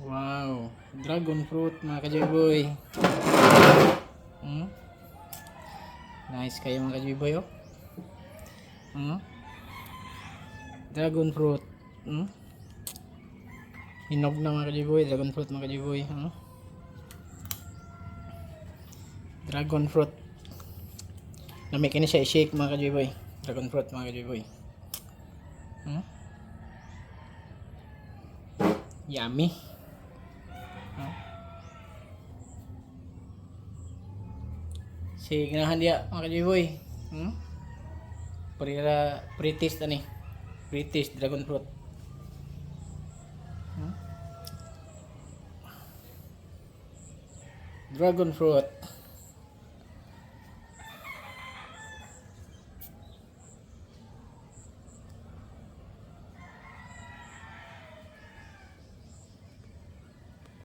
Wow, dragon fruit, mga kajoyboy. Nice kayo, mga kajoyboy, oh. Dragon fruit. Hinog na, mga kajoyboy, dragon fruit, mga kajoyboy. Dragon fruit. Lami kini siya i-shake, mga kajoyboy. Dragon fruit, mga kajoyboy. Yummy. Si ganahan diya, mga kajoyboy. Prira pre-taste ani. Pre-taste dragon fruit. Dragon fruit.